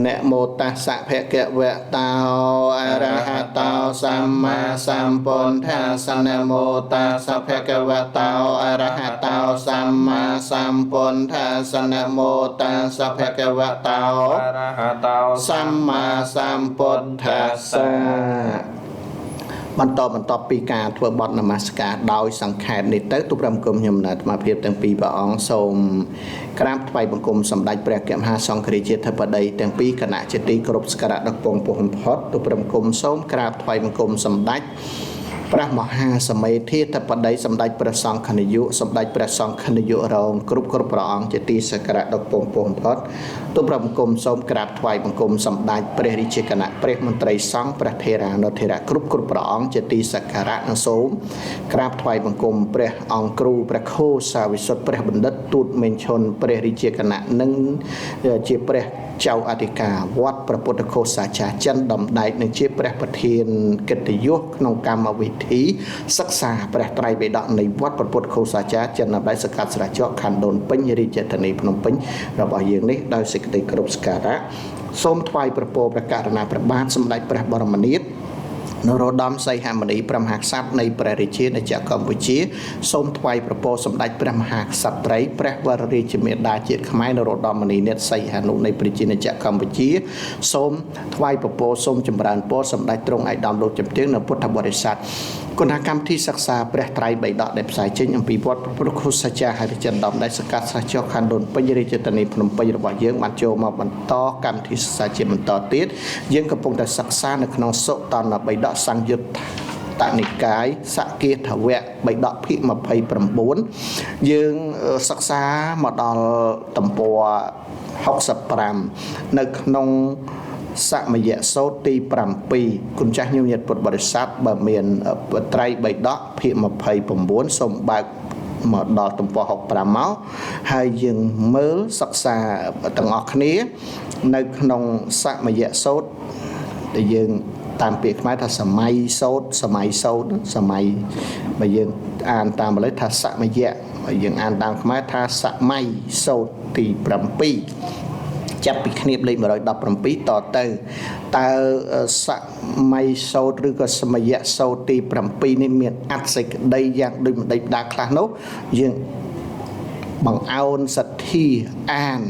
នមោតស្សៈភគវៈតោអរហតោសម្មាសម្ពុទ្ធាសនមោតស្សៈភគវៈតោអរហតោសម្មាសម្ពុទ្ធាសនមោតស្សៈភគវៈតោ អរហតោ សម្មាសម្ពុទ្ធាសៈបន្តបន្ទាប់ពីការធ្វើបទនមស្ការដោយសង្ខេបនេះទៅទូប្រមគុំខ្ញុំណាអាត្មាភាពទាំងពីរព្រះអង្គសូមក្រាបថ្វាយបង្គំសម្ដេចព្រះគមហាសង្ឃរាជាធិបតីទាំងពីរគណៈជាទីគោរពសក្ការៈដ៏ពងពោះបំផុតទូប្រមគុំសូមក្រាបថ្វាយបង្គំសម្ដេចព្រះមហាសមេធាធិបតីសម្ដេចព្រះសង្ឃនាយកសម្ដេចព្រះសង្ឃនាយករងគ្រប់គ្រប់ព្រះអង្គជាទីសក្ការៈដ៏ពងពោះបំផុតទូប្រមគុំសូមក្រាបថ្វាយបង្គំសម្ដេចព្រះរាជាគណៈព្រះមន្ត្រីសង្ឃព្រះថេរានុថេរៈគ្រប់គ្រប់ព្រះអង្គជាទីសក្ការៈនិងសូមក្រាបថ្វាយបង្គំព្រះអង្គគ្រូព្រះខោសាវិសុទ្ធព្រះបណ្ឌិតទូតមេញឈុនព្រះរាជាគណៈនិងជាព្រះចៅអធិការវត្តព្រះពុទ្ធខោសាចាចិនដំដែកនិងជាព្រះប្រធានកិត្តិយសក្នុងកម្មវិធីសិក្សាព្រះត្រៃបិដកនៃវត្តព្រះពុទ្ធខោសាចាចិនដំដែកសកាត់ស្រះចកខណ្ឌដូនពេញរាជធានីភ្នំពេញរបស់យើងនេះដោយសេចក្តីគោរពសក្ការៈសូមថ្វាយព្រះពរព្រះករុណាព្រះបាទសម្ដេចព្រះបរមនាថនរោត្តមសីហមុនីព្រះមហាក្សត្រនៃព្រះរាជាណាចក្រកម្ពុជាសូមថ្វាយព្រះពរសម្ដេចព្រះមហាក្សត្រីព្រះវររាជមាតាជាតិខ្មែរនរោត្តមមុនីនាថសីហនុនៃប្រជាណាចក្រកម្ពុជាសូមថ្វាយព្រះពរសូមចម្រើនពរសម្ដេចទ្រង់ឯកឧត្តមលោកជំទាវនៅពុទ្ធបរិស័ទគុណកម្មវិធីសិក្សាព្រះត្រៃបិដកដែលផ្សាយចេញអំពីវត្តព្រះពុទ្ធខុសចាហរិចិនដំដែលសកាត់ស្រះចុះខណ្ឌដូនពេញរាជធានីភ្នំពេញរបស់យើងបានចូលមកបន្តកម្មវិធីសិក្សាជាបន្តទៀតយើងកំពុងតែសិក្សានៅក្នុងសុតន្តបិដកសង្យុត្តតនិកាយសគាថវៈបិដកភាគ29យើងសិក្សាមកដល់ទំព័រ65នៅក្នុងសមយសោតទី7គុណចាស់ញោមញាតិពុទ្ធបរិស័ទបើមានត្រៃបិដកភាគ29សូមបើកមកដល់ទំព័រ65មកហើយយើងមើលសិក្សាទាំងអស់គ្នានៅក្នុងសមយសោតដែលយើងតាមពាក្យខ្មែរថាសម័យសោតសម័យសោតសម័យបើយើងអានតាមបាលីថាសមយៈបើយើងអានតាមខ្មែរថាសម័យសោតទី7ចាប់ពីគ្នាបលេខ117តទៅតើសម័យសោតឬក៏សមយៈសោតទី7នេះមានអត្ថសេចក្តីយ៉ាងដូចម្ដេចដាខ្លះនោះយើងបង្អោនសទ្ធាអាន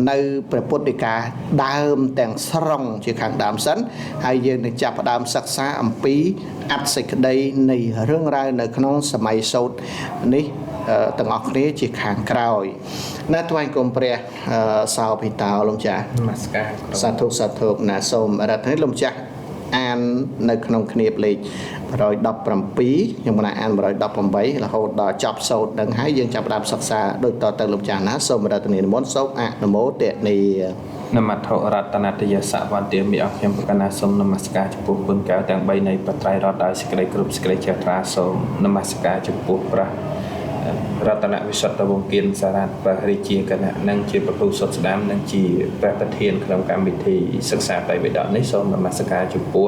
នៅព្រះពុទ្ធដីកាដើមទាំងស្រុងជាខាងដើមសិនហើយយើងនឹងចាប់ផ្ដើមសិក្សាអំពីអត្ថសេចក្តីនៃរឿងរ៉ាវនៅក្នុងសម័យសោតនេះទាំងអស់គ្នាជាខាងក្រោយណាថ្វាយគុំព្រះសោភិតោលោកចាស់ នមស្ការ សាធុសាធុណាសូមរដ្ឋនេះលោកចាស់អាននៅក្នុងគ្នាបលេខ117ខ្ញុំមិនអាន118រហូតដល់ចប់សូត្រនឹងហើយយើងចាប់ផ្ដើមសិក្សាដូចតទៅលោកចាស់ណាសូមរដ្ឋនានិមន្តសូមអនុមោទនា នមត្ថរតនតយសវន្តាមិអស់ខ្ញុំប្រកាសសូមនមស្ការចំពោះគុណកែវទាំង3នៃបត្រៃរតដោយសេចក្តីគ្រប់សេចក្តីជ្រះថ្លាសូមនមស្ការចំពោះព្រះរតនវិសុទ្ធវង្សគៀនសារ៉ាត់ព្រះរាជាគណៈនិងជាប្រគូសុទ្ធស្ដាមនិងជាព្រះប្រធានក្នុងកម្មវិធីសិក្សាត្រៃបិដកនេះសូមនមស្ការចំពោះ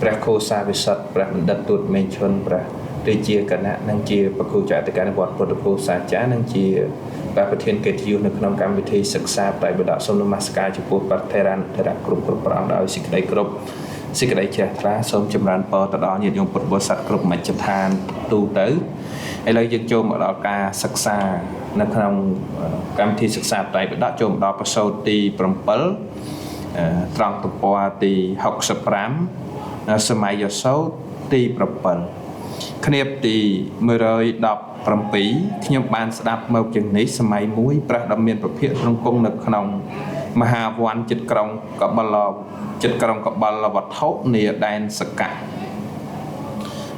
ព្រះខោសាវិសុទ្ធព្រះបណ្ឌិតទូតមេឈុនព្រះរាជាគណៈនិងជាប្រគូចអធិការវត្តពុទ្ធពោសាចានិងជាព្រះប្រធានកិត្តិយសនៅក្នុងកម្មវិធីសិក្សាត្រៃបិដកសូមនមស្ការចំពោះព្រះថេរានុថេរៈគ្រប់គ្រប់ព្រះអង្គដោយសេចក្តីគ្រប់សេចក្តីជ្រះថ្លាសូមចម្រើនពរទៅដល់ញាតិញោមពុទ្ធបរិស័ទគ្រប់មជ្ឈដ្ឋានទូទៅឥឡូវយើងចូលមកដល់ការសិក្សានៅក្នុងកម្មវិធីសិក្សាត្រៃបិដកចូលមកដល់ប្រសូតទី7ត្រង់ទំព័រទី65សម័យសោតទី7គ្នាបទី117ខ្ញុំបានស្ដាប់មកជាងនេះសម័យមួយព្រះដ៏មានប្រភិយទ្រង់គង់នៅក្នុងមហាវ័នចិត្តក្រុងកបលចិត្តក្រុងកបលវត្ថុនាដែនសកៈ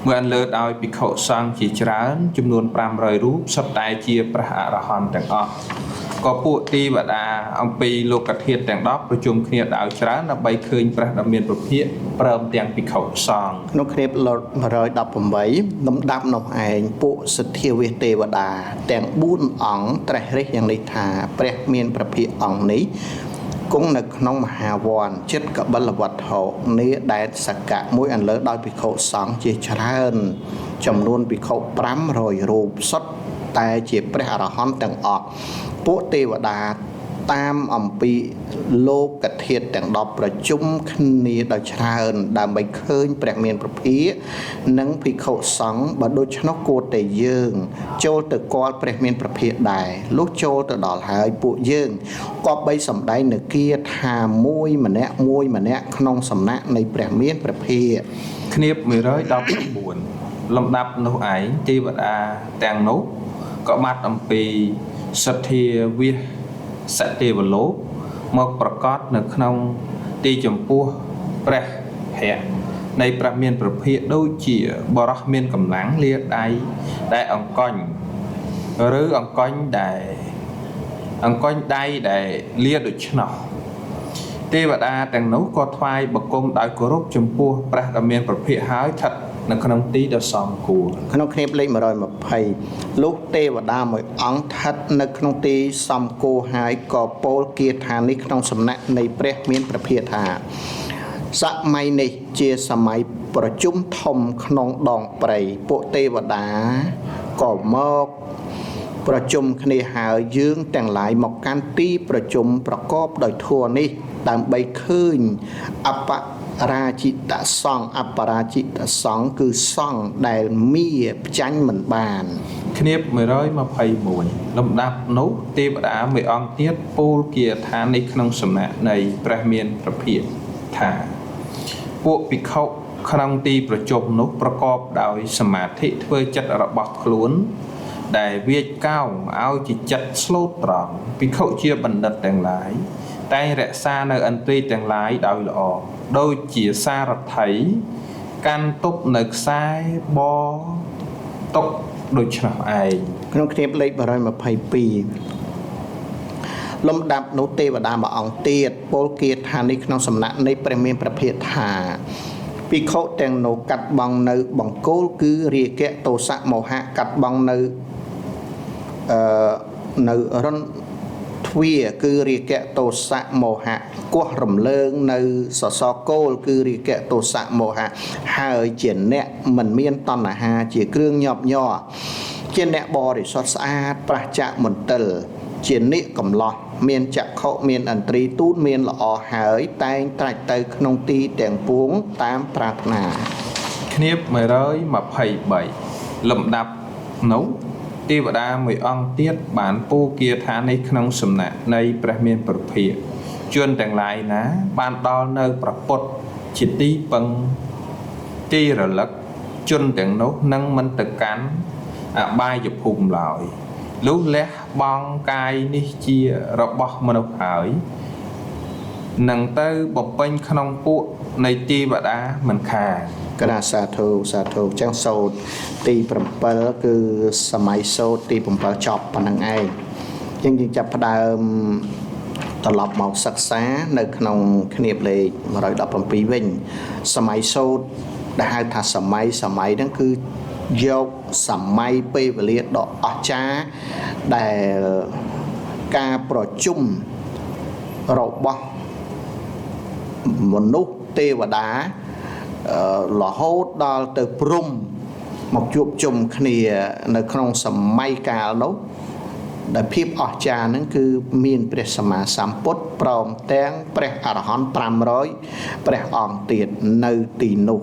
មួយអន្លើដោយភិក្ខុសង្ឃជាច្រើនចំនួន500រូបសុទ្ធតែជាព្រះអរហន្តទាំងអស់ក៏ពួកទេវតាអំពីលោកធាតុទាំង10ប្រជុំគ្នាដោយច្រើនដើម្បីឃើញព្រះដ៏មានប្រភិយព្រមទាំងភិក្ខុសង្ឃ ក្នុងគ្នាប118លំដាប់នោះឯងពួកសទ្ធាវេទេវតាទាំង4អង្គត្រេះរិះយ៉ាងនេះថាព្រះមានប្រភិយអង្គនេះគង់នៅក្នុងមហាវ័នចិត្តកបិលវត្ថុនាដែនសកៈមួយអន្លើដោយភិក្ខុសង្ឃជាច្រើនចំនួនភិក្ខុ500រូបសុទ្ធតែជាព្រះអរហន្តទាំងអស់ពួកទេវតា តាមអំពីលោកធាតុទាំង10ប្រជុំគ្នាដោយច្រើនដើម្បីឃើញព្រះមានព្រះភិក្ខនិងភិក្ខុសង្ឃបើដូច្នោះគួរតែយើងចូលទៅគាល់ព្រះមានព្រះភិក្ខដែរលុះចូលទៅដល់ហើយពួកយើងក៏បីសម្ដែងនៅគាថាមួយម្នាក់មួយម្នាក់ក្នុងសំណាក់នៃព្រះមានព្រះភិក្ខ ឃ្នាប119លំដាប់នោះឯងទេវតាទាំងនោះក៏បាត់អំពីសទ្ធាវាសទេវលោកមកប្រកាសនៅក្នុងទីចំពោះព្រះភ័ក្ត្រនៃព្រះមានព្រះភិក្ខដូចជាបរោះមានកម្លាំងលាដៃដែលអង្គញ់ឬអង្គញ់ដែលអង្គញ់ដៃដែលលាដូច្នោះទេវតាទាំងនោះក៏ថ្វាយបង្គំដោយគោរពចំពោះព្រះដ៏មានព្រះភិក្ខហើយស្ថិតនៅក្នុងទីដ៏សមគួរ ក្នុងឃ្នាបលេខ120លុះទេវតាមួយអង្គស្ថិតនៅក្នុងទីសមគួរហើយក៏ពោលគាថានេះក្នុងសំណាក់នៃព្រះមានព្រះភិក្ខថាសម័យនេះជាសម័យប្រជុំធំក្នុងដងព្រៃពួកទេវតាក៏មកប្រជុំគ្នាហើយយើងទាំងឡាយមកកាន់ទីប្រជុំប្រកបដោយធម៌នេះដើម្បីឃើញអបរាជិតសង្ឃអបរាជិតសង្ឃគឺសង្ឃដែលមាផ្ចាញ់មិនបាន ឃ្នាប121លំដាប់នោះទេវតាមួយអង្គទៀតពោលគាថានេះក្នុងសំណាក់នៃព្រះមានព្រះភិក្ខថាពួកភិក្ខុក្នុងទីប្រជុំនោះប្រកបដោយសមាធិធ្វើចិត្តរបស់ខ្លួនដែលវាចកោងឲ្យជាចិត្តស្លូតត្រង់ភិក្ខុជាបណ្ឌិតទាំងឡាយតែងរក្សានៅឥន្ទ្រីទាំងឡាយដោយល្អដូចជាសារថីកាន់ទប់នៅខ្សែបទុកដូច្នោះឯង ក្នុងឃ្នាបលេខ122លំដាប់នោះទេវតាមួយអង្គទៀតពោលគាថានេះក្នុងសំណាក់នៃព្រះមានព្រះភិក្ខថាភិក្ខុទាំងនោះកាត់បងនៅបង្គោលគឺរាគៈទោសៈមោហៈកាត់បងនៅនៅរន្ធទ្វាគឺរាគៈទោសៈមោហៈគោះរំលើងនៅសសរគោលគឺរាគៈទោសៈមោហៈហើយជាអ្នកមិនមានតណ្ហាជាគ្រឿងញាប់ញ័រជាអ្នកបរិសុទ្ធស្អាតប្រះចាកមន្ទិលជានិកកំឡោះមានចក្ខុមានឥន្ទ្រីទូនមានល្អហើយតែងត្រាច់ទៅក្នុងទីទាំងពួងតាមប្រាថ្នា ឃ្នាប123លំដាប់នោះទេវតាមួយអង្គទៀតបានពោលគាថានេះក្នុងសំណាក់នៃព្រះមានព្រះភិក្ខជនទាំងឡាយណាបានដល់នៅប្រពុតជាទីពឹងទីរលឹកជនទាំងនោះនឹងមិនទៅកាន់អបាយភូមិឡើយលុះលះបង់កាយនេះជារបស់មនុស្សហើយនឹងទៅបំពេញក្នុងពួកនៃទេវតាមិនខាន កណាសាធុសាធុចឹងសូត្រទី7គឺសម័យសូត្រទី7ចប់ប៉ុណ្្នឹងឯងចឹងយើងចាប់ផ្ដើមត្រឡប់មកសិក្សានៅក្នុងឃ្នាបលេខ117វិញសម័យសូត្រដែលហៅថាសម័យហ្នឹងគឺយកសម័យពេលវេលាដ៏អស្ចារ្យដែលការប្រជុំរបស់មនុស្សទេវតារហូតដល់ទៅព្រំមកជួបជុំគ្នានៅក្នុងសម័យកាលនោះដែលភាពអស្ចារ្យហ្នឹងគឺមានព្រះសម្មាសម្ពុទ្ធព្រមទាំងព្រះអរហន្ត500ព្រះអង្គទៀតនៅទីនោះ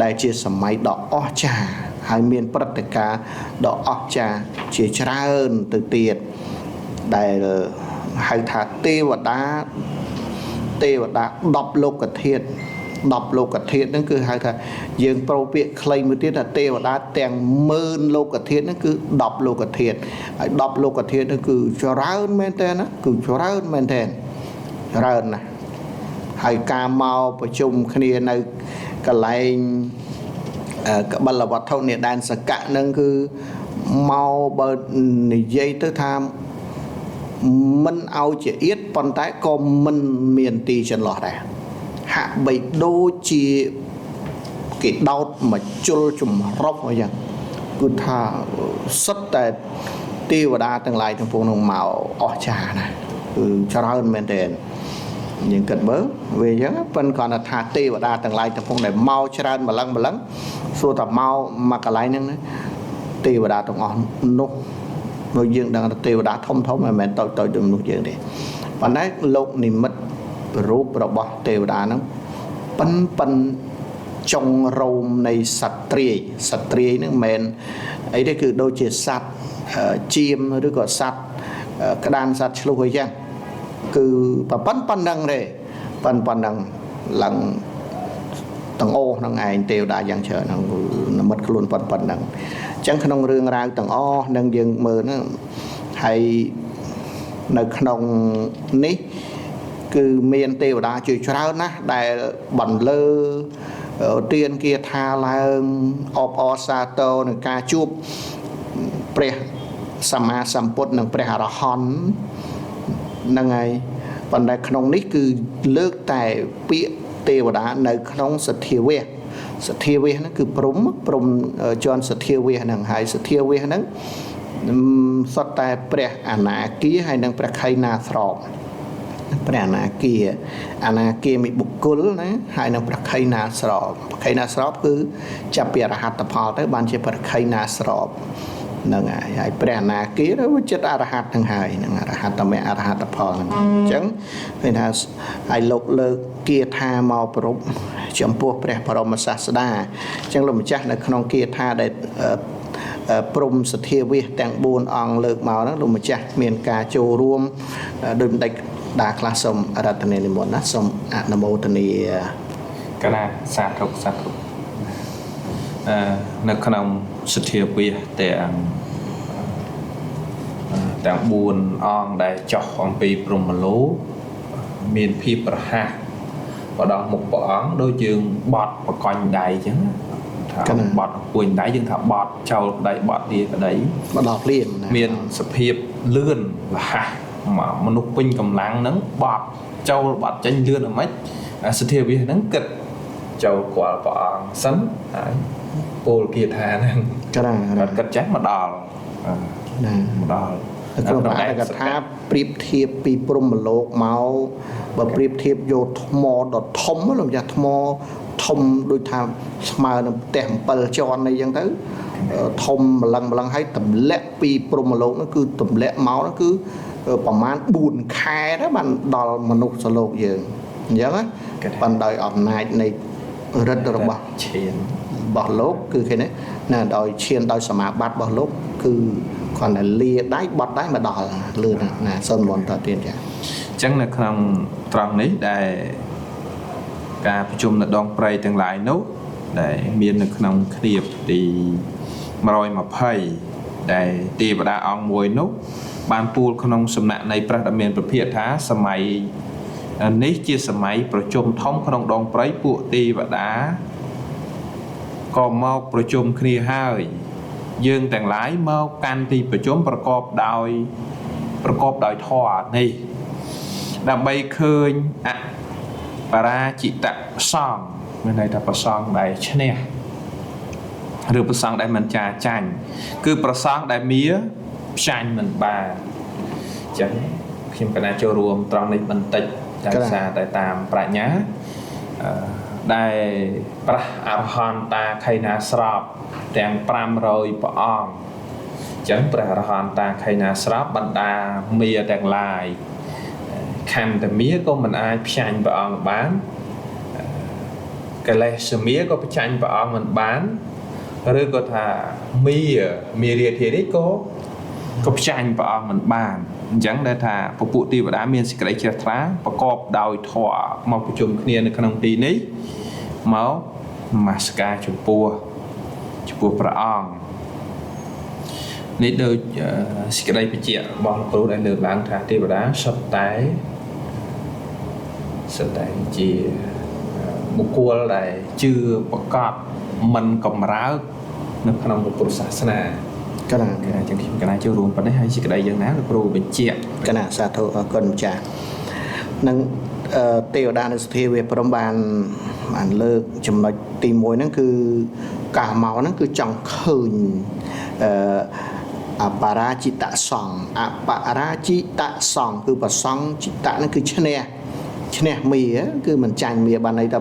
ដែលជាសម័យដ៏អស្ចារ្យហើយមានព្រឹត្តិការណ៍ដ៏អស្ចារ្យជាច្រើនទៅទៀតដែលហៅថាទេវតា10លោកធាតុ10លោកធាតុហ្នឹងគឺហៅថាយើងប្រូពាក្យខ្លីមួយទៀតថាទេវតាទាំងម៉ឺនលោកធាតុហ្នឹងគឺ10លោកធាតុហើយ10លោកធាតុហ្នឹងគឺច្រើនមែនតើណាគឺច្រើនមែនតើច្រើនណាស់ហើយការមកប្រជុំគ្នានៅកន្លែងកបិលវត្ថុនៃដែនសកៈហ្នឹងគឺមកបើនិយាយទៅថាមិនឲ្យជាអៀតប៉ុន្តែក៏មិនមានទីចន្លោះដែរហាក់បីដូចជាគេដោតមកជុលចម្រុះអញ្ចឹងគឺថាសុទ្ធតែទេវតាទាំងឡាយទាំងពួងនោះមកអស្ចារ្យណាស់គឺច្រើនមែនទែនយើងគិតមើលវាអញ្ចឹងប៉ុន្តែគ្រាន់តែថាទេវតាទាំងឡាយទាំងពួងដែលមកច្រើនម្លឹងម្លឹងសួរថាមកមកកន្លែងហ្នឹងណាទេវតាទាំងអស់នោះ មកយើងដឹងថាទេវតាធំធំមិនមែនតូចតូចដូចមនុស្សយើងទេប៉ុន្តែលោកនិមិត្តរូបរបស់ទេវតាហ្នឹងប៉ិនប៉ិនចុងរោមនៃសត្វទ្រាយសត្វទ្រាយហ្នឹងមិនមែនអីទេគឺដូចជាសត្វចៀមឬក៏សត្វក្តានសត្វឆ្លុះអីចឹងគឺប៉ុណ្ណឹងទេប៉ុណ្ណឹងឡើងទាំងអូហ្នឹងឯងទេវតាយ៉ាងច្រើនហ្នឹងនិមិត្តខ្លួនប៉ុណ្ណឹងអញ្ចឹងក្នុងរឿងរ៉ាវទាំងអស់នឹងយើងមើលហ្នឹងហើយនៅក្នុងនេះគឺមានទេវតាជាច្រើនណាស់ដែលបន្លឺទានគាថាឡើងអបអរសាទរនឹងការជួបព្រះសម្មាសម្ពុទ្ធនិងព្រះអរហន្តហ្នឹងហើយប៉ុន្តែក្នុងនេះគឺលើកតែពាក្យទេវតានៅក្នុងសទ្ធាវៈសទ្ធាវៈហ្នឹងគឺព្រំជាន់សទ្ធាវៈហ្នឹងហើយសទ្ធាវៈហ្នឹងសុទ្ធតែព្រះអនាគាហើយនិងព្រះខៃណាស្រោបព្រះអនាគាអនាគាមិបុគ្គលណាហើយនិងព្រះខៃណាស្រោបព្រះខៃណាស្រោបគឺចាប់ពីអរហត្តផលទៅបានជាព្រះខៃណាស្រោបហ្នឹងហើយហើយព្រះអនាគាវាចិត្តអរហត្តហ្នឹងហើយហ្នឹងអរហត្តមេអរហត្តផលហ្នឹងអញ្ចឹងឃើញថាហើយលោកលើកគាថាមកប្រពចំពោះព្រះបរមសាស្តាអញ្ចឹងលោកម្ចាស់នៅក្នុងគាថាដែលព្រំសទ្ធាវិសទាំង4អង្គលើកមកហ្នឹងលោកម្ចាស់មានការចូលរួមដោយបណ្ឌិតតាខ្លះសូមរតនានិមន្តណាសូមអនុមោទនាកណាសាធុសាធុនៅក្នុងសទ្ធាវិសទាំង4អង្គដែលចោះអំពីព្រហ្មលោកមានភាពរហ័សបដោះមុខព្រះអង្គដូចយើងបត់បកញ្ញដៃអញ្ចឹងថាបត់អង្គួយដៃយើងថាបត់ចោលក្តីបត់លាក្តីបដោះភ្លាមមានសភាពលឿនរហ័សមនុស្សពេញកម្លាំងហ្នឹងបត់ចូលបត់ចេញលឿនហ្មងសទ្ធាវិសហ្នឹងគិតចូលគាល់ព្រះអង្គសិនហើយពោលគាថាហ្នឹងគាត់គិតចេះមកដល់ណាមកដល់ក្នុងអត្ថកថាប្រៀបធៀបពីព្រហ្មលោកមកបើប្រៀបធៀបយកថ្មដ៏ធំលោកម្ចាស់ថ្មធំដូចថាស្មើនឹងផ្ទះ7ជាន់អីចឹងទៅធំម្លឹងម្លឹងហើយទម្លាក់ពីព្រហ្មលោកនោះគឺទម្លាក់មកនោះគឺប្រហែល4ខែទៅបានដល់មនុស្សលោកយើងអញ្ចឹងណាបានដោយអំណាចនៃឫទ្ធិរបស់ឈានរបស់លោកគឺគេនេះណាដោយឈានដោយសមាបត្តិរបស់លោកគឺគ្រាន់តែលាដៃបត់ដៃមកដល់លឿនណាសូមបន្តទៀតចាអញ្ចឹងនៅក្នុងត្រង់នេះដែលការប្រជុំនៅដងព្រៃទាំងឡាយនោះដែលមាននៅក្នុងឃ្លាទី120ដែលទេវតាអង្គមួយនោះបានពូលក្នុងសំណាក់នៃព្រះដ៏មានព្រះភិក្ខថាសម័យនេះជាសម័យប្រជុំធំក្នុងដងព្រៃពួកទេវតាក៏មកប្រជុំគ្នាហើយយើងទាំងឡាយមកកាន់ទីប្រជុំប្រកបដោយធម៌នេះដើម្បីឃើញអបរាជិតសង្ឃមានន័យថាប្រសង្ឃដែលឈ្នះឬប្រសង្ឃដែលមិនចាចាញ់គឺប្រសង្ឃដែលមានផ្ចាញ់មិនបានអញ្ចឹងខ្ញុំកណាចូលរួមត្រង់នេះបន្តិចដោយសារតែតាមប្រាជ្ញាដែលព្រះអរហន្តតាខៃណាស្រោបទាំង500ព្រះអង្គអញ្ចឹងព្រះអរហន្តតាខៃណាស្រោបបណ្ដាមាទាំងឡាយខន្តាមាក៏មិនអាចផ្ចាញ់ព្រះអង្គបានកលេសមាក៏ផ្ចាញ់ព្រះអង្គមិនបានឬក៏ថាមារាធានេះក៏ផ្ចាញ់ព្រះអង្គមិនបានអញ្ចឹងដែលថាពពួកទេវតាមានសេចក្តីជ្រះថ្លាប្រកបដោយធម៌មកប្រជុំគ្នានៅក្នុងទីនេះមកនមស្ការចំពោះព្រះអង្គនេះដូចសេចក្តីបញ្ជាក់របស់លោកគ្រូដែលលើកឡើងថាទេវតាសុទ្ធតែជាបុគ្គលដែលជឿប្រកបមិនកម្រើកនៅក្នុងពុទ្ធសាសនាកណាអញ្ចឹងខ្ញុំកណាចូលរួមប៉ុណ្ណេះហើយសេចក្តីយ៉ាងណាលោកគ្រូបញ្ជាក់កណាសាធុអរគុណម្ចាស់នឹងទេវតានៅសទ្ធាវាព្រមបានលើកចំណុចទី1ហ្នឹងគឺកាសមកហ្នឹងគឺចង់ឃើញអបរាជិតសង្ឃអបរាជិតសង្ឃគឺប្រសង្ឃจิตៈហ្នឹងគឺឈ្នះ ឈ្នះមាគឺមិនចាញ់មាបានន័យថា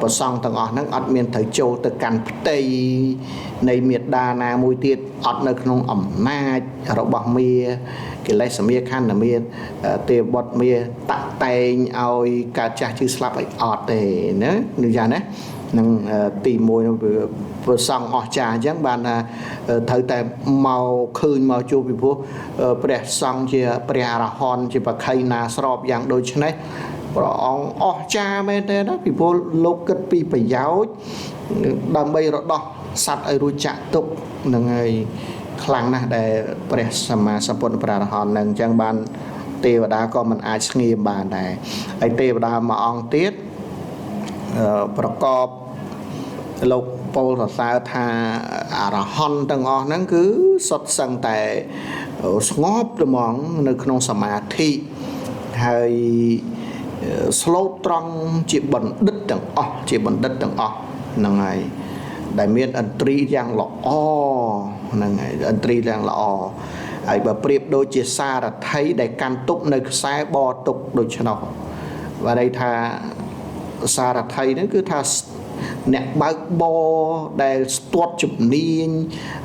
ប្រសង់ទាំងអស់ហ្នឹងអត់មានត្រូវចូលទៅកាន់ផ្ទៃនៃមេដាណាមួយទៀតអត់នៅក្នុងអំណាចរបស់មាកិលេសមាខណ្ឌមាទេវបុត្រមាតាក់តែងឲ្យកើតចាស់ជឿស្លាប់ឲ្យអត់ទេណានេះយ៉ាងណានឹងទី1ប្រសង់អស្ចារ្យអញ្ចឹងបានថាត្រូវតែមកឃើញមកជួបពីព្រោះព្រះសង្ឃជាព្រះអរហន្តជាបក្ខីណាស្របយ៉ាងដូចនេះព្រះអង្គអស្ចារ្យមែនទេណាពីព្រោះលោកគិតពីប្រយោជន៍ដើម្បីរដោះសត្វឲ្យរួចចាក់ទុកនឹងហើយខ្លាំងណាស់ដែលព្រះសម្មាសម្ពុទ្ធព្រះអរហន្តនឹងអញ្ចឹងបានទេវតាក៏មិនអាចស្ងៀមបានដែរហើយទេវតាមួយអង្គទៀតប្រកបលោកពោលសរសើរថាអរហន្តទាំងអស់ហ្នឹងគឺសុទ្ធសឹងតែស្ងប់ហ្មងនៅក្នុងសមាធិហើយស្លូតត្រង់ជាបណ្ឌិតទាំងអស់ជាបណ្ឌិតទាំងអស់ហ្នឹងហើយដែលមានឥន្ទ្រីយ៉ាងល្អហ្នឹងហើយឥន្ទ្រីយ៉ាងល្អហើយបើប្រៀបដូចជាសារថីដែលកាន់ទប់នៅខ្សែបទុកដូច្នោះបើន័យថាសារថីហ្នឹងគឺថាអ្នកបើកបរដែលស្ទាត់ជំនាញ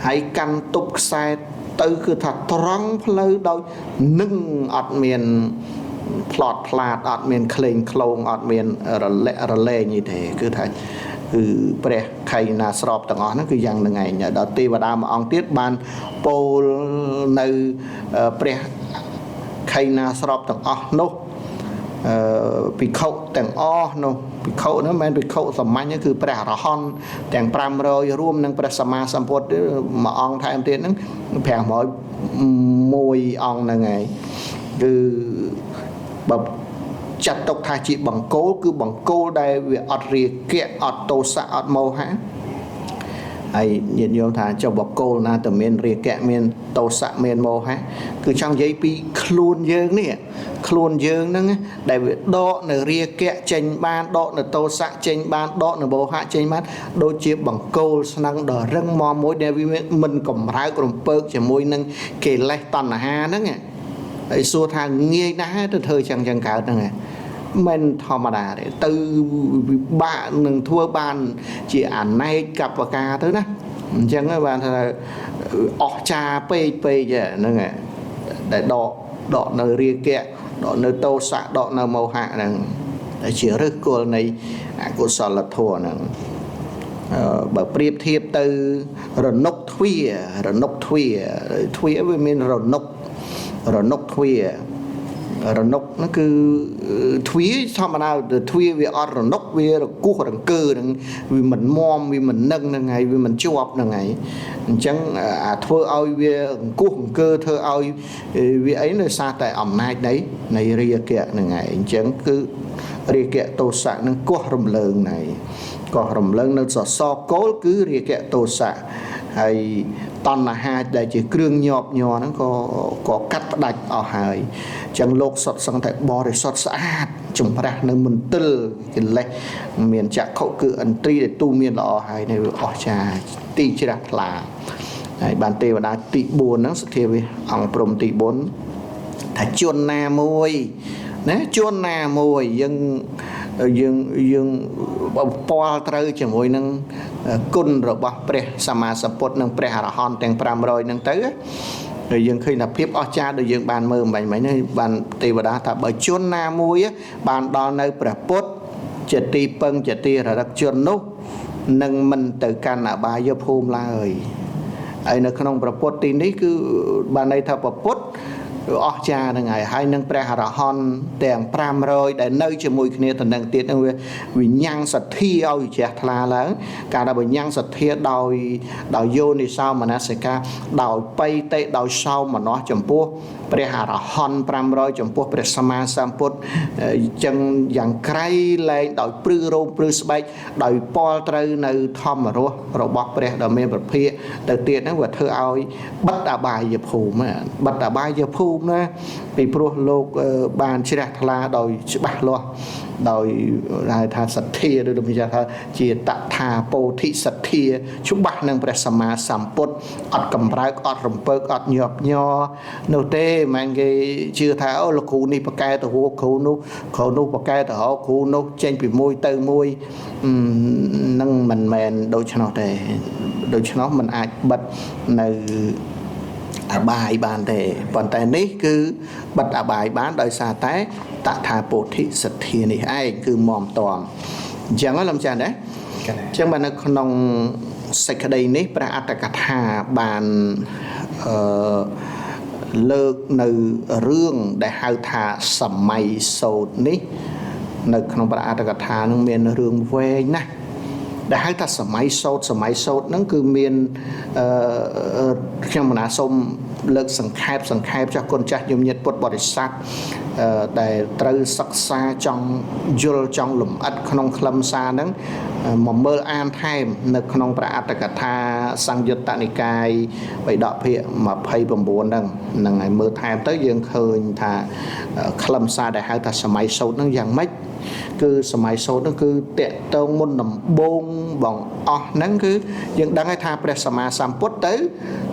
ហើយកាន់ទប់ខ្សែទៅគឺថាត្រង់ផ្លូវដោយនឹងអត់មានផ្លត់ផ្លាតអត់មានក្លែងក្លងអត់មានរលាក់រលែងអីទេគឺថាគឺព្រះខៃណាស្របទាំងអស់ហ្នឹងគឺយ៉ាងហ្នឹងឯងដល់ទេវតាមួយអង្គទៀតបានពោលនៅព្រះខៃណាស្របទាំងអស់នោះភិក្ខុទាំងអស់នោះភិក្ខុហ្នឹងមិនមែនភិក្ខុសាមញ្ញគឺព្រះអរហន្តទាំង500រួមនឹងព្រះសម្មាសម្ពុទ្ធមួយអង្គថែមទៀតហ្នឹង501អង្គហ្នឹងឯងគឺបើចាត់ទុកថាជាបង្គោលគឺបង្គោលដែលវាអត់រាគៈអត់ទោសៈអត់មោហៈហើយញាតិញោមថាចុះបង្គោលណាតែមានរាគៈមានទោសៈមានមោហៈគឺចង់និយាយពីខ្លួនយើងនេះខ្លួនយើងហ្នឹងដែលវាដកនៅរាគៈចេញបានដកនៅទោសៈចេញបានដកនៅមោហៈចេញបានដូចជាបង្គោលស្នឹងដ៏រឹងមាំមួយដែលវាមិនកម្រើករំពើកជាមួយនឹងកិលេសតណ្ហាហ្នឹងហើយសួរថាងាយណាស់ទៅធ្វើចឹងចឹងកើតហ្នឹងមិនធម្មតាទេទៅវិបាកនឹងធ្វើបានជាអនេកកបការទៅណាអញ្ចឹងបានថាអស្ចារ្យពេកពេកហ្នឹងដែលដកនៅរាគៈដកនៅទោសៈដកនៅមោហៈហ្នឹងដែលជាឫសគល់នៃអកុសលធម៌ហ្នឹងបើប្រៀបធៀបទៅរនុកទ្វារនុកទ្វាទ្វាវាមានរនុកទ្វារនុកហ្នឹងគឺទ្វាធម្មតាទ្វាវាអត់រនុកវារគោះរង្គើហ្នឹងវាមិនមាំវាមិននឹងហ្នឹងហើយវាមិនជាប់ហ្នឹងហើយអញ្ចឹងអាធ្វើឲ្យវាអង្គោះអង្គើធ្វើឲ្យវាអីដោយសារតែអំណាចនៃរាគៈហ្នឹងហើយអញ្ចឹងគឺរាគៈទោសៈហ្នឹងកោះរំលើងហ្នឹងហើយកោះរំលើងនៅសសរគោលគឺរាគៈទោសៈហើយតណ្ហាដែលជាគ្រឿងញាប់ញ័រហ្នឹងក៏កាត់ផ្ដាច់អស់ហើយអញ្ចឹងលោកសុទ្ធសឹងតែបរិសុទ្ធស្អាតជំរះនៅមន្ទិលកិលេសមានចក្ខុគឺឥន្ទ្រីដែលទូមានល្អហើយនៅអស្ចារ្យទីជ្រះថ្លាហើយបានទេវតាទី4ហ្នឹងសទ្ធាវិអង្គព្រំទី4ថាជនណាមួយណាជនណាមួយយើងពាល់ត្រូវជាមួយនឹងគុណរបស់ព្រះសម្មាសម្ពុទ្ធនិងព្រះអរហន្តទាំង500ហ្នឹងទៅហើយយើងឃើញថាភាពអស្ចារ្យដែលយើងបានមើលមិញនេះបានទេវតាថាបើជនណាមួយបានដល់នៅព្រះពុទ្ធជាទីពឹងជាទីរលឹកជននោះនឹងមិនទៅកាន់អបាយភូមិឡើយហើយនៅក្នុងព្រះពុទ្ធទីនេះគឺបានន័យថាព្រះពុទ្ធអស្ចារ្យហ្នឹងហើយហើយនឹងព្រះអរហន្តទាំង500ដែលនៅជាមួយគ្នាតំណឹងទៀតហ្នឹងវាញ៉ាំងសទ្ធាឲ្យជ្រះថ្លាឡើងការដែលវាញ៉ាំងសទ្ធាដោយយោនិសោមនសិការដោយបៃតិដោយសោមនស្សចំពោះព្រះអរហន្ត500ចំពោះព្រះសម្មាសម្ពុទ្ធចឹងយ៉ាងក្រៃលែងដោយព្រឺរោមព្រឺស្បែកដោយពលត្រូវនៅធម្មរសរបស់ព្រះដ៏មានព្រះភិក្ខទៅទៀតហ្នឹងវាធ្វើឲ្យបិទអបាយភូមិបិទអបាយភូ មិណាពីព្រោះលោកបានជ្រះថ្លាដោយច្បាស់លាស់ដោយហៅថាសទ្ធាឬដូចថាជាតថាពោធិសទ្ធាច្បាស់នឹងព្រះសម្មាសម្ពុទ្ធអត់កម្រើកអត់រំពើកអត់ញាប់ញ័រនោះទេមិនគេជឿថាអូលោកគ្រូនេះប្រកែទៅហួគ្រូនោះគ្រូនោះប្រកែទៅហៅគ្រូនោះចេញពីមួយទៅមួយនឹងមិនមែនដូច្នោះទេដូច្នោះមិនអាចបិទនៅអបាយបានទេប៉ុន្តែនេះគឺបិទអបាយបានដោយសារតែតថាពោធិសទ្ធានេះឯងគឺមមតំអញ្ចឹងណាលោកចាស់ណាអញ្ចឹងបាននៅក្នុងសេចក្តីនេះព្រះអត្ថកថាបានលើកនៅរឿងដែលហៅថាសម័យសោតនេះនៅក្នុងព្រះអត្ថកថានឹងមានរឿងវែងណាស់ដែលហៅថាសម័យសោតសម័យសោតហ្នឹងគឺមានខ្ញុំណាសូមលើកសង្ខេបចុះគុណចាស់ញញាតិពុទ្ធបរិស័ទដែលត្រូវសិក្សាចង់យល់ចង់លម្អិតក្នុងខ្លឹមសារហ្នឹងមកមើលអានថែមនៅក្នុងព្រះអត្ថកថាសង្យុត្តនិកាយបិដកភាគ29ហ្នឹងហើយមើលថែមទៅយើងឃើញថាខ្លឹមសារដែលហៅថាសម័យសោតហ្នឹងយ៉ាងម៉េចគឺសម័យសោតហ្នឹងគឺតកតងមុនដំបូងបងអស់ហ្នឹងគឺយើងដឹងហើយថាព្រះសម្មាសម្ពុទ្ធ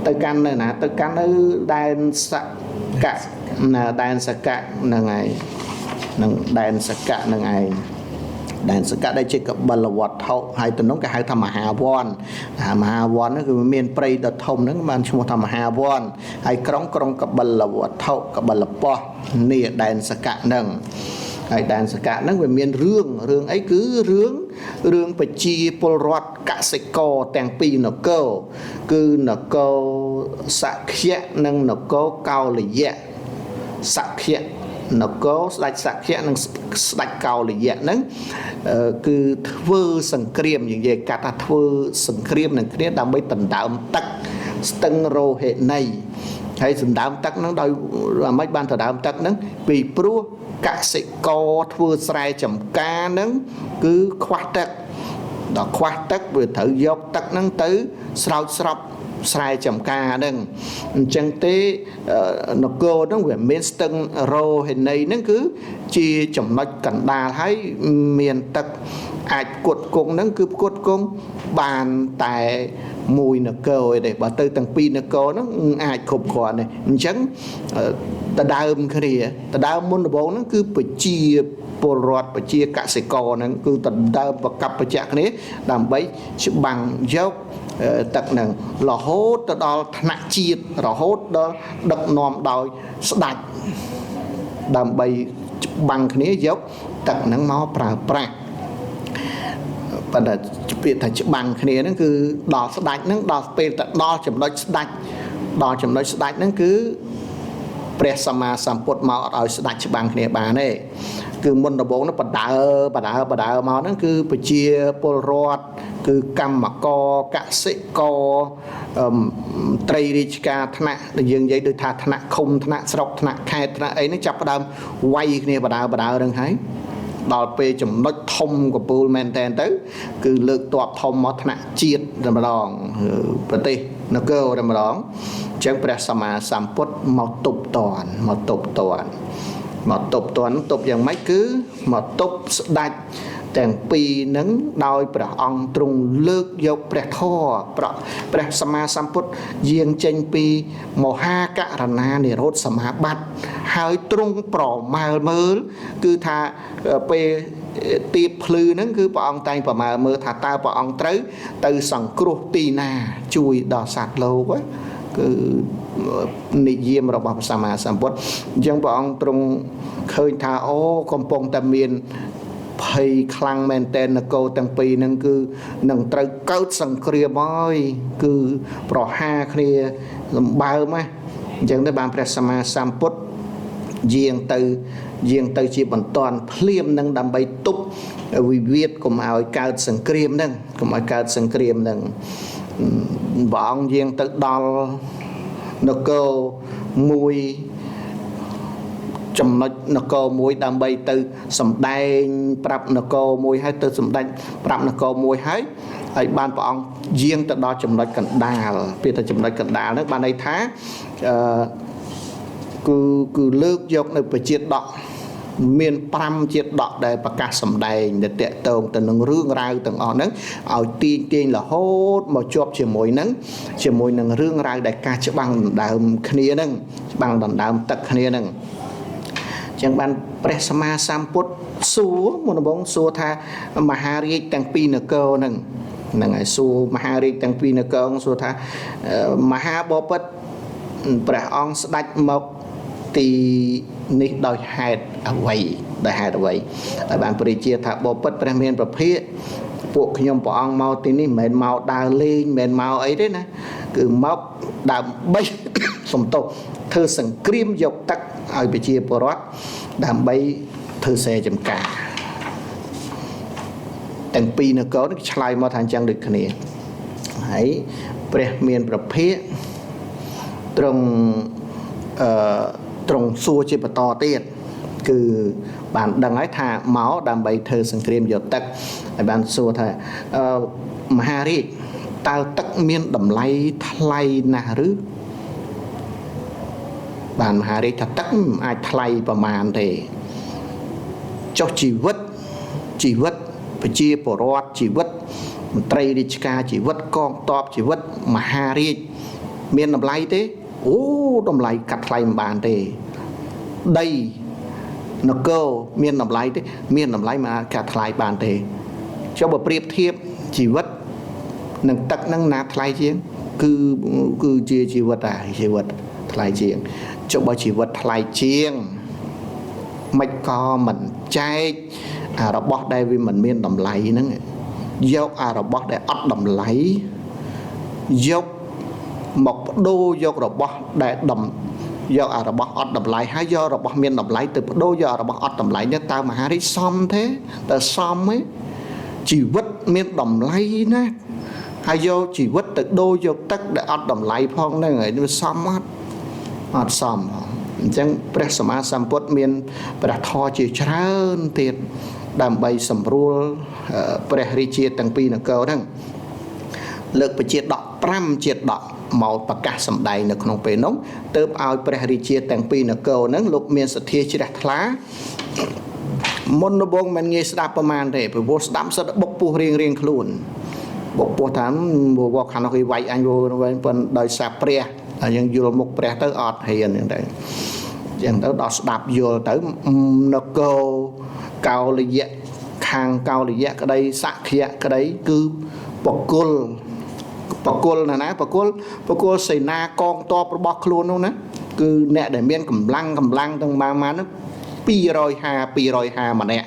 ទៅកាន់នៅណាទៅកាន់នៅដែនសកៈណាដែនសកៈហ្នឹងហើយនឹងដែនសកៈហ្នឹងឯងដែនសកៈដែលជាកបិលវត្ថុហើយទៅនោះគេហៅថាមហាវ័នមហាវ័នហ្នឹងគឺមានព្រៃដ៏ធំហ្នឹងបានឈ្មោះថាមហាវ័នហើយក្រុងកបិលវត្ថុកបិលពោះនេះដែនសកៈហ្នឹងហើយដែនសកៈហ្នឹងវាមានរឿងអីគឺរឿងប្រជាពលរដ្ឋកសិករទាំងពីរនគរគឺនគរសក្យៈនិងនគរកោលយៈសក្យៈនគរស្ដេចសក្យៈនិងស្ដេចកោលយៈហ្នឹងគឺធ្វើសង្គ្រាមនិយាយកាត់ថាធ្វើសង្គ្រាមនឹងគ្នាដើម្បីដណ្ដើមទឹកស្ទឹងរោហិនីហើយដណ្ដើមទឹកហ្នឹងដោយអាម៉េចបានដណ្ដើមទឹកហ្នឹងពីព្រោះកសិករធ្វើស្រែចម្ការហ្នឹងគឺខ្វះទឹកដល់ខ្វះទឹកវាត្រូវយកទឹកហ្នឹងទៅស្រោចស្រពស្រែចម្ការហ្នឹងអញ្ចឹងទេនគរហ្នឹងវាមានស្ទឹងរោហិនីហ្នឹងគឺជាចំណុចកណ្ដាលហើយមានទឹកអាចផ្គត់ផ្គង់ហ្នឹងគឺផ្គត់ផ្គង់បានតែមួយនគរឯទេបើទៅទាំងពីរនគរហ្នឹងអាចគ្រប់គ្រាន់ទេអញ្ចឹងដដើមគ្នាដដើមមុនដំបូងហ្នឹងគឺប្រជាពលរដ្ឋប្រជាកសិករហ្នឹងគឺដដើមប្រកបប្រជៈគ្នាដើម្បីច្បាំងយកទឹកហ្នឹងរហូតទៅដល់ថ្នាក់ជាតិរហូតដល់ដឹកនាំដោយស្ដេចដើម្បីច្បាំងគ្នាយកទឹកហ្នឹងមកប្រើប្រាស់ប៉ុន្តែពាក្យថាច្បាំងគ្នាហ្នឹងគឺដល់ស្ដេចហ្នឹងដល់ពេលទៅដល់ចំណុចស្ដេចដល់ចំណុចស្ដេចហ្នឹងគឺព្រះសម្មាសម្ពុទ្ធមកអត់ឲ្យស្ដេចច្បាំងគ្នាបានទេគឺមុនដំបូងនោះបដើមកហ្នឹងគឺប្រជាពលរដ្ឋគឺកម្មករកសិករត្រីរាជការថ្នាក់ដែលយើងនិយាយដូចថាថ្នាក់ឃុំថ្នាក់ស្រុកថ្នាក់ខេត្តថ្នាក់អីហ្នឹងចាប់ផ្ដើមវាយគ្នាបដើហ្នឹងហើយដល់ពេលចំណុចធំកពូលមែនតែនទៅគឺលើកតបធំមកថ្នាក់ជាតិតែម្ដងប្រទេសនគរតែម្ដងអញ្ចឹងព្រះសម្មាសម្ពុទ្ធមកទប់តន់មកទប់តន់ទប់យ៉ាងម៉េចគឺមកទប់ស្ដេចទាំងពីរនឹងដោយព្រះអង្គទ្រង់លើកយកព្រះធម៌ព្រះសម្មាសម្ពុទ្ធយាងចេញពីមហាករណានិរោធសមាបត្តិហើយទ្រង់ប្រមាលមើលគឺថាពេលទៀបភ្លឺហ្នឹងគឺព្រះអង្គតែងប្រមាលមើលថាតើព្រះអង្គត្រូវទៅសង្គ្រោះទីណាជួយដល់សត្វលោកគឺនិយមរបស់ព្រះសម្មាសម្ពុទ្ធអញ្ចឹងព្រះអង្គទ្រង់ឃើញថាអូកំពុងតែមានភ័យខ្លាំងមែនតែននគរទាំងពីរហ្នឹងគឺនឹងត្រូវកើតសង្គ្រាមហើយគឺប្រហារគ្នាសម្បើមណាអញ្ចឹងទៅបានព្រះសម្មាសម្ពុទ្ធយាងទៅជាបន្ទាន់ភ្លាមនឹងដើម្បីទប់វិវាទកុំឲ្យកើតសង្គ្រាមហ្នឹងកុំឲ្យកើតសង្គ្រាមហ្នឹងព្រះអង្គយាងទៅដល់នគរមួយចំណុចនគរមួយដើម្បីទៅសម្ដែងប្រាប់នគរមួយហើយទៅសម្ដែងប្រាប់នគរមួយហើយបានព្រះអង្គយាងទៅដល់ចំណុចកណ្ដាលពាក្យថាចំណុចកណ្ដាលហ្នឹងបានន័យថា គឺលើកយកនៅប្រជាដកមាន5ជាដកដែលប្រកាសសម្ដែងដែលតកតងទៅនឹងរឿងរ៉ាវទាំងអស់ហ្នឹងឲ្យទាញទាញរហូតមកជាប់ជាមួយនឹងរឿងរ៉ាវដែលការច្បាំងដណ្ដើមគ្នាហ្នឹងច្បាំងដណ្ដើមទឹកគ្នាហ្នឹងចឹងបានព្រះសម្មាសម្ពុទ្ធសួរមុនដំបូងសួរថាមហារាជទាំងពីរនគរហ្នឹងហ្នឹងហើយសួរមហារាជទាំងពីរនគរសួរថាមហាបពិត្រព្រះអង្គស្ដេចមកទីនេះដោយហេតុអ្វីដោយហេតុអ្វីហើយបានព្រះរាជាថាបពិត្រព្រះមានប្រភិពួកខ្ញុំព្រះអង្គមកទីនេះមិនមែនមកដើរលេងមិនមែនមកអីទេណាគឺមកដើម្បី សំទោសធ្វើសង្គ្រាមយកទឹកឲ្យប្រជាពលរដ្ឋដើម្បីធ្វើស្រែចម្ការទាំងពីរនគរនេះឆ្លើយមកថាអញ្ចឹងដូចគ្នាហើយព្រះមានប្រភិទ្រង់ទ្រង់សួរជាបន្តទៀតគឺបានដឹងហើយថាមកដើម្បីធ្វើសង្គ្រាមយកទឹកហើយបានសួរថាមហារាជតើទឹកមានតម្លៃថ្លៃណាស់ឬបានមហារាជថាទឹកមិនអាចថ្លៃប្រមាណទេចុះជីវិតប្រជាពលរដ្ឋជីវិតមន្ត្រីរាជការជីវិតកងទ័ពជីវិតមហារាជមានតម្លៃទេអូតម្លៃកាត់ថ្លៃមិនបានទេដីនគរមានតម្លៃទេមានតម្លៃមិនអាចកាត់ថ្លៃបានទេចុះបើប្រៀបធៀបជីវិតនឹងទឹកនឹងណាថ្លៃជាងគឺជាជីវិតអាជីវិតថ្លៃជាងចុះបើជីវិតថ្លៃជាងមិនក៏មិនចែកអារបស់ដែលវាមិនមានតម្លៃហ្នឹងយកអារបស់ដែលអត់តម្លៃយកមកបដូរយករបស់ដែលយកអារបស់អត់តម្លៃហើយយករបស់មានតម្លៃទៅបដូរយកអារបស់អត់តម្លៃនេះតើមហារាជសមទេតើសមទេជីវិតមានតម្លៃណាស់ហើយយកជីវិតទៅដូរយកទឹកដែលអត់តម្លៃផងហ្នឹងហើយវាសមអត់អត់សមផងអញ្ចឹងព្រះសម្មាសម្ពុទ្ធមានព្រះធម៌ជាច្រើនទៀតដើម្បីសម្រួលព្រះរាជាទាំងពីរនគរហ្នឹងលើកប្រជាដក5ជាដកមកប្រកាសសម្ដែងនៅក្នុងពេលនោះទើបឲ្យព្រះរាជាទាំងពីរនគរហ្នឹងលោកមានសទ្ធាជ្រះថ្លាមុនដំបូងមិនងាយស្ដាប់ប្រមាណទេព្រោះស្ដាប់សិតបុកពោះរៀងរៀងខ្លួនបុកពោះថាវខាងនោះគេវាយអញវិញប៉ុន្តែដោយសារព្រះតែយើងយល់មុខព្រះទៅអត់ហ៊ានហ្នឹងទៅអញ្ចឹងទៅដល់ស្ដាប់យល់ទៅនគរកោលយៈខាងកោលយៈក្តីសក្យៈក្តីគឺបកុលណាណាបកុលសេនាកងទ័ពរបស់ខ្លួននោះណាគឺអ្នកដែលមានកម្លាំងទាំងម៉ាម៉ានោះ250ម្នាក់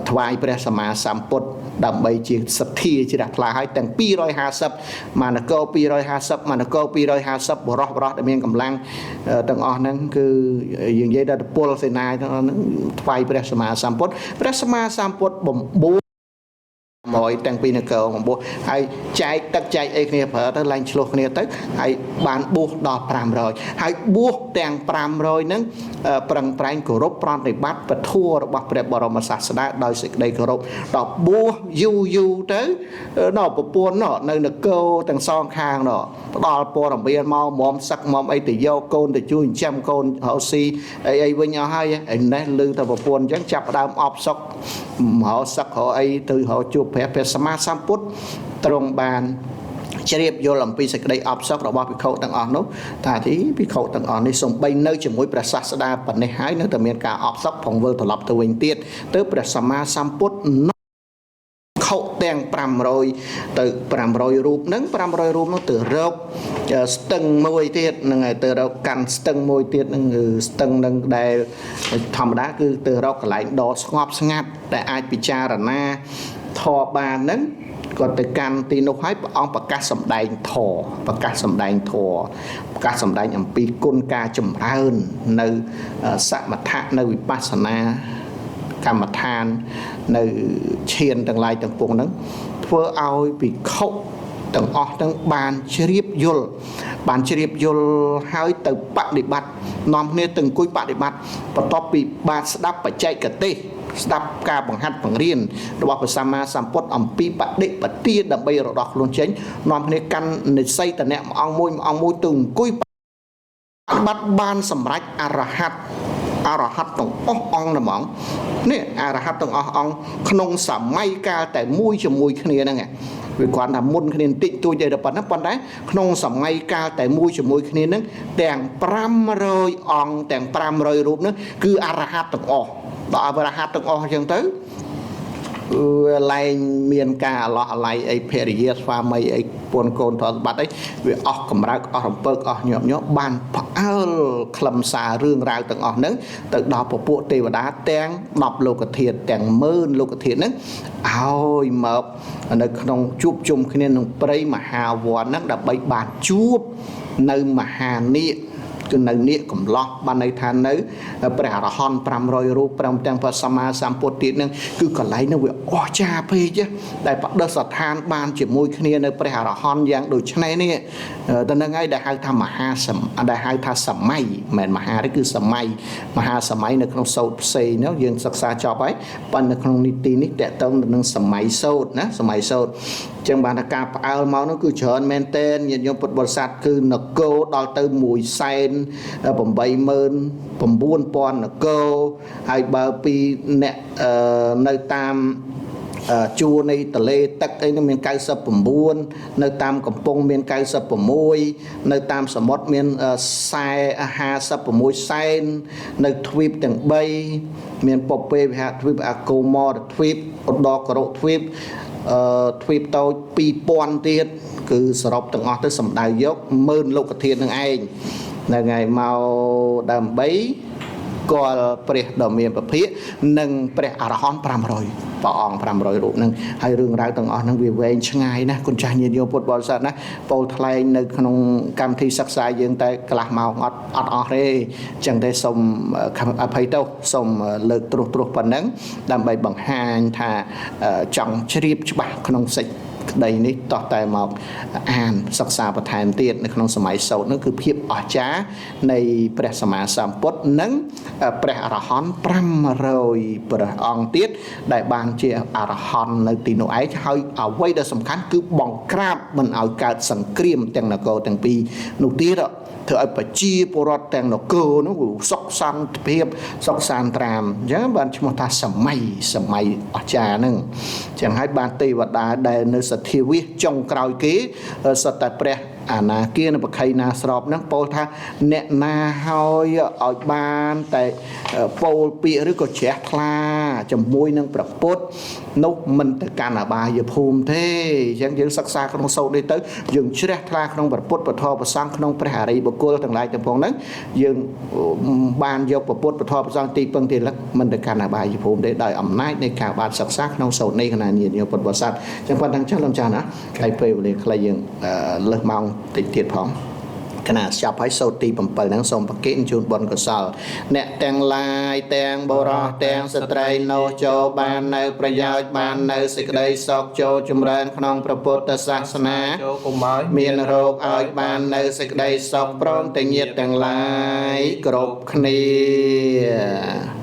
ថ្វាយព្រះសម្មាសម្ពុទ្ធដើម្បីជាសទ្ធាជ្រះថ្លាឲ្យទាំង250មនគរ250មនគរ250បរោះដែលមានកម្លាំងទាំងអស់ហ្នឹងគឺយើងនិយាយដល់ពលសេនាទាំងអស់ហ្នឹងថ្វាយព្រះសម្មាសម្ពុទ្ធព្រះសម្មាសម្ពុទ្ធបំបួ100ទាំងពីរនគរបំពោះហើយចែកទឹកចែកអីគ្នាប្រើទៅឡើងឆ្លោះគ្នាទៅហើយបានបួសដល់500ហើយបួសទាំង500ហ្នឹងប្រឹងប្រែងគោរពប្រតិបត្តិពធរបស់ព្រះបរមសាស្តាដោយសេចក្តីគោរពដល់បួសយូរយូរទៅដល់ប្រពន្ធនៅនគរទាំងសងខាងនោះផ្ដល់ព័ត៌មានមកមុំសឹកមុំអីទៅយកកូនទៅជួយចិញ្ចឹមកូនរកស៊ីអីអីវិញអស់ហើយឯនេះឮតែប្រពន្ធអញ្ចឹងចាប់ដើមអបសុករកសឹករកអីទៅរកជួបព្រះសម្មាសម្ពុទ្ធទ្រង់បានជ្រាបយល់អំពីសេចក្តីអបសុខរបស់ភិក្ខុទាំងអស់នោះថាទីភិក្ខុទាំងអស់នេះសំបីនៅជាមួយព្រះសាស្តាប៉ុណ្ណេះហើយនៅតែមានការអបសុខផងវិលត្រឡប់ទៅវិញទៀតទើបព្រះសម្មាសម្ពុទ្ធខុទាំង500ទៅ500រូបហ្នឹង500រូបនោះទៅរកស្ទឹងមួយទៀតហ្នឹងហើយទៅរកកាន់ស្ទឹងមួយទៀតហ្នឹងគឺស្ទឹងហ្នឹងដែលធម្មតាគឺទៅរកកន្លែងដ៏ស្ងប់ស្ងាត់ដែលអាចពិចារណាធម៌បានហ្នឹងគាត់ទៅកាន់ទីនោះហើយព្រះអង្គប្រកាសសម្ដែងធម៌ប្រកាសសម្ដែងធម៌ប្រកាសសម្ដែងអំពីគុណការចម្រើននៅសមថៈនៅវិបស្សនាកម្មដ្ឋាននៅឈានទាំងឡាយទាំងពួងហ្នឹងធ្វើឲ្យភិក្ខុទាំងអស់ហ្នឹងបានជ្រាបយល់បានជ្រាបយល់ហើយទៅបដិបត្តិនាំគ្នាទៅអង្គុយបដិបត្តិបន្ទាប់ពីបានស្ដាប់បច្ចេកទេសស្ដាប់ការបង្ហាត់បង្រៀនរបស់ព្រះសម្មាសម្ពុទ្ធអំពីបដិបទាដើម្បីរដោះខ្លួនចេញនាំគ្នាកាន់និស័យតនៈមួយអង្គមួយទៅអង្គុយប បាត់បានសម្រេចអរហន្តអរហន្តទាំងអស់អង្គហ្មងនេះអរហន្តទាំងអស់អង្គក្នុងសម័យកាលតែមួយជាមួយគ្នាហ្នឹងវាគ្រាន់តែមុនគ្នាបន្តិចតួចទេតែប៉ុណ្ណាប៉ុន្តែក្នុងសម័យកាលតែមួយជាមួយគ្នាហ្នឹងទាំង500អង្គទាំង500រូបហ្នឹងគឺអរហន្តទាំងអស់ដល់អរហន្តទាំងអស់អញ្ចឹងទៅវាលែងមានការអឡោះអាល័យអីភរិយាស្វាមីអីពូនកូនទ្រព្យសម្បត្តិអីវាអស់កម្រើកអស់រំពើកអស់ញាប់ញ័របានផ្អើលខ្លឹមសាររឿងរ៉ាវទាំងអស់ហ្នឹងទៅដល់ពពួកទេវតាទាំង10លោកធាតុទាំងម៉ឺនលោកធាតុហ្នឹងឲ្យមកនៅក្នុងជួបជុំគ្នាក្នុងព្រៃមហាវ័នហ្នឹងដើម្បីបានជួបនៅមហានាគគឺនៅនាគកំឡោះបានន័យថានៅព្រះអរហន្ត500រូបព្រមទាំងព្រះសម្មាសម្ពុទ្ធទៀតនឹងគឺកន្លែងនោះវាអស្ចារ្យពេកដែលបដិស្ថានបានជាមួយគ្នានៅព្រះអរហន្តយ៉ាងដូចនេះនេះទៅនឹងហើយដែលហៅថាមហាសមដែលហៅថាសម័យមិនមែនមហាទេគឺសម័យមហាសម័យនៅក្នុងសោតផ្សេងនោះយើងសិក្សាចប់ហើយប៉ុន្តែនៅក្នុងនីតិនេះតកតងទៅនឹងសម័យសោតណាសម័យសោតចឹងបានថាការផ្អើលមកនោះគឺច្រើនមែនទែនញាតិញោមពុទ្ធបរិស័ទគឺនគរដល់ទៅ189,000នគរហើយបើពីអ្នកនៅតាមជួរនៃទលេទឹកអីនោះមាន99នៅតាមកំពង់មាន96នៅតាមសមុទ្រមាន56សែននៅទ្វីបទាំង3មានពពេវិហទ្វីបអកុមរទ្វីបឧត្តរករុទ្វីបទ្វីបតូច2000ទៀតគឺសរុបទាំងអស់ទៅសំដៅយកម៉ឺនលោកធាតុនឹងឯងនៅថ្ងៃមកដើម្បីគាល់ព្រះដ៏មានពភាកនិងព្រះអរហន្ត500ព្រះអង្គ500រូបហ្នឹងហើយរឿងរ៉ាវទាំងអស់ហ្នឹងវាវែងឆ្ងាយណាស់គុណចាស់ញាតិញោមពុទ្ធបរិស័ទណាពោលថ្លែងនៅក្នុងកម្មវិធីសិក្សាយើងតែកន្លះម៉ោងអត់អស់ទេអញ្ចឹងទេសូមអភ័យទោសសូមលើកត្រួសត្រាសប៉ុណ្ណឹងដើម្បីបង្ហាញថាចង់ជ្រាបច្បាស់ក្នុងសេចក្តីនេះតោះតែមកអានសិក្សាបន្ថែមទៀតនៅក្នុងសម័យសោតនោះគឺភាពអស្ចារ្យនៃព្រះសម្មាសម្ពុទ្ធនិងព្រះអរហន្ត500ព្រះអង្គទៀតដែលបានជាអរហន្តនៅទីនោះឯងហើយអ្វីដែលសំខាន់គឺបង្ក្រាបមិនឲ្យកើតសង្គ្រាមទាំងនគរទាំងពីរនោះទៀតធ្វើឲ្យប្រជាពលរដ្ឋទាំងនគរនោះសុខសន្តិភាពសុខសាន្តត្រាមអញ្ចឹងបានឈ្មោះថាសម័យសម័យអស្ចារ្យហ្នឹងអញ្ចឹងហើយបានទេវតាដែលនៅសទ្ធាវិសចុងក្រោយគេសត្វតែព្រះអនាគានបខៃណាស្របហ្នឹងពោលថាអ្នកណាហើយឲ្យបានតែពោលពាក្យឬក៏ជ្រះថ្លាជាមួយនឹងព្រះពុទ្ធនោះមិនទៅកាន់អបាយភូមិទេអញ្ចឹងយើងសិក្សាក្នុងសូត្រនេះទៅយើងជ្រះថ្លាក្នុងព្រះពុទ្ធពធប្រសង្ឃក្នុងព្រះអរិយបុគ្គលទាំងឡាយទាំងផងហ្នឹងយើងបានយកព្រះពុទ្ធពធប្រសង្ឃទីពឹងទីលឹកមិនទៅកាន់អបាយភូមិទេដោយអំណាចនៃការបានសិក្សាក្នុងសូត្រនេះគណៈញាតិញោមពុទ្ធបរិស័ទអញ្ចឹងប៉ុណ្្នឹងចុះលោកចាស់ណាហើយពេលវេលាខ្លីយើងលើសម៉ោងតិចទៀតផងគណៈចប់ហើយសូត្រទី7ហ្នឹងសូមប្រគេនជូនបុណ្យកុសលអ្នកទាំងឡាយទាំងបុរសទាំងស្ត្រីនោះចូលបាននៅប្រយោជន៍បាននៅសេចក្តីសុខចូលចម្រើនក្នុងព្រះពុទ្ធសាសនាចូលកុំឲ្យមានរោគឲ្យបាននៅសេចក្តីសុខព្រមទាំងញាតិទាំងឡាយគ្រប់គ្នា។